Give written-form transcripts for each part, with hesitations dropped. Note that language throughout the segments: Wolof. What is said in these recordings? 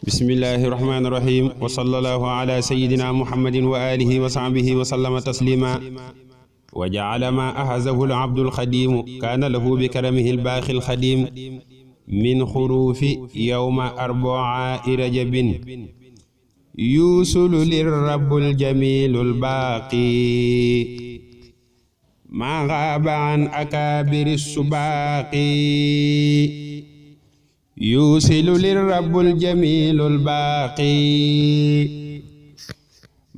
bismillahi rahmaani rahim wa sallallahu ala sayyidina muhammadin wa alihi wa sahbihi wa sallama taslima wa ja'ala ma ahazahu al-abdul xadimu kaana lahu bi karamihi al-baaxi al-xadim min xuruufi yawma arbaa rajabin yuusulu lirrabbul jamiilul baaqi ma gaaba an akaabiri subaaqi yuusilu lirrabbul jamiilul baaqi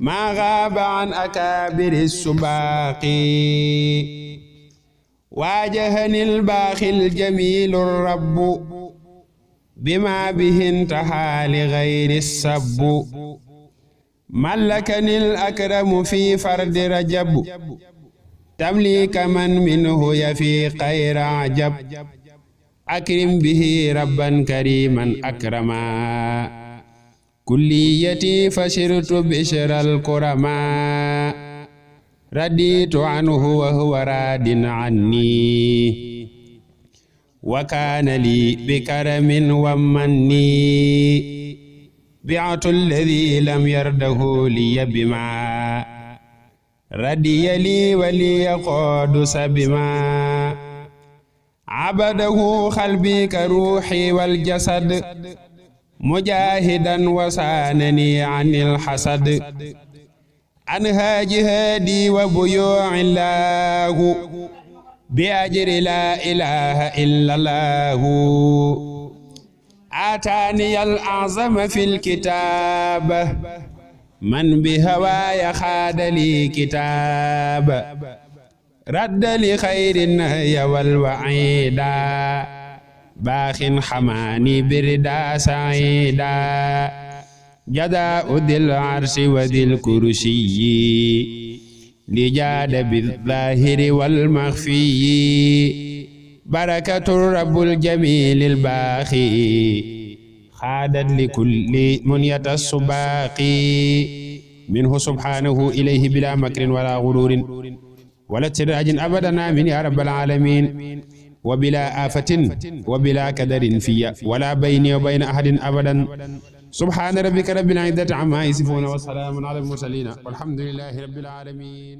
maa gaaba an akaabiri subaaqi waajahanil baaxil jamiilur rabbu bimaa bihi intahaa li gayri sabbu mallakanil akramu fi fardi rajab tamliika man minhu yafi xayra ajab akrim bihi rabban kariman akrama kulliyati fashirtu bishral kurama raditu anhu wa huwa radin anni wa kana li bikaramin wa manni bi'atu alladhi lam yardahu liya bima radiya li wa liya qadu sabima abadahu xalbi ka ruuxi wal jasad mujahidan wasaanani anil xasad an haaji haadi wa buyuu'illaahu bi ajri laa ilaaha illallaahu aataaniyal a'zama fil kitaaba man bi hawaaya xaadali kitaaba radda li xayrin yawal wa'iida baaxin xamaani birda sa'iida jazaa'u dil arsi wa dil kursiyyi li jaada bil zaahiri wal maxfiyyi barakatu rabbul jamiilil baaxi xaadat li kulli munyata subaaqi minhu subhaanahu ilayhi bila makrin wala gururin wala tiraajin abadan amiin yaa rabbal aalamiin wa bilaa aafatin wa bilaa kadarin fiyya wala bayni wa bayna ahadin abadan subhaana rabbika rabbil izzati ammaa yasifuun wa salaamun alal mursaliin walhamdulillaahi rabbil aalamiin.